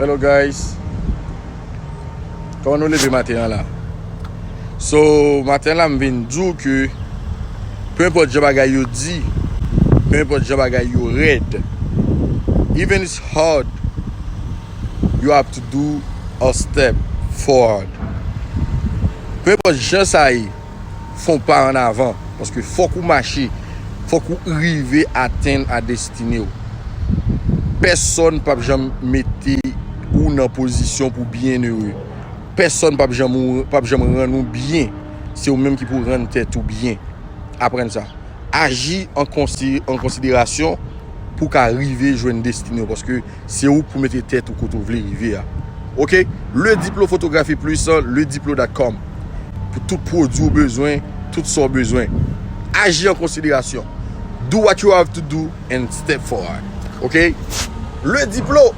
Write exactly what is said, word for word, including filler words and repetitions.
Hello guys. Kòman nou leve maten an la? So, maten la m vin di w ke peu importe jan bagay yo di, peu importe jan bagay yo rèd, even it's hard, you have to do a step forward. Peu importe jan sa ye, fè yon pa an avan. Paske fòk ou mache, fòk ou rive atenn a destine w. Pèsonn p ap janm mete ou nan pozisyon pou byenere. Pèsonn p ap janm, ou- p ap janm rann ou byen. Se ou menm ki pou rann tèt ou byen. Aprann sa. Aji an konsi- an konsiderasyon pou w ka rive jwenn destine w. Paske se ou k pou mete tèt ou kote w vle rive a. Oke? Le Diplo Fotografi Plis, le diplo dot com. Pou tout pwodui w bezwen, tout sa w bezwen. Aji an konsiderasyon. Do what you have to do and step forward. Oke? Le Diplo.